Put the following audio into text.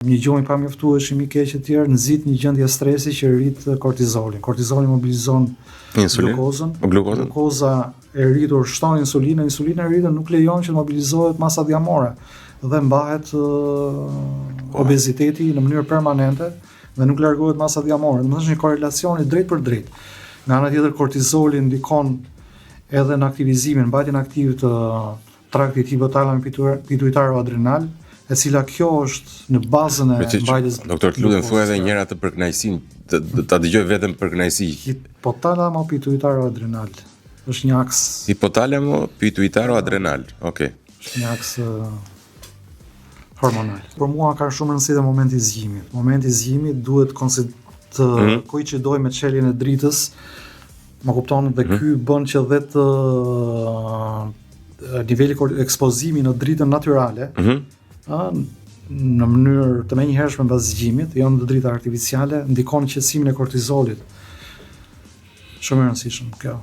Një gjumë i pamjaftueshëm i keq e tjerë nxit një gjendje stresi që rrit kortizolin. Kortizoli mobilizon Insulin, glukozën. Glukozën. Glukoza e rritur shton insulinën, insulina e rritur nuk lejon që të mobilizohet masa dhjamore dhe mbahet uh, obeziteti në mënyrë permanente dhe nuk largohet masa dhjamore. Domethënë është një korrelacion i drejtpërdrejtë. Nga ana tjetër kortizoli ndikon edhe në aktivizimin, mbajtjen aktive të traktit hipotalamo pituitaro adrenal, e cila kjo është në bazën e mbajtjes. Doktor, të lutem thuaj edhe një herë atë për kënaqësinë, ta dëgjoj vetëm për kënaqësi. Hipotalamo pituitaro adrenal. Është një aks. Hipotalamo pituitaro adrenal. Okej. Okay. Është një aks hormonal. Për mua ka shumë rëndësi dhe momenti i zgjimit. Momenti i zgjimit duhet të mm -hmm. koinçidojë me çeljen e dritës. Më kupton dhe mm -hmm. ky bën që dhe të niveli ekspozimi në dritën natyrale, mm -hmm. ë në mënyrë të menjëhershme mbas zgjimit, jo në drita artificiale, ndikon në qetësimin e kortizolit. Shumë e rëndësishëm kjo.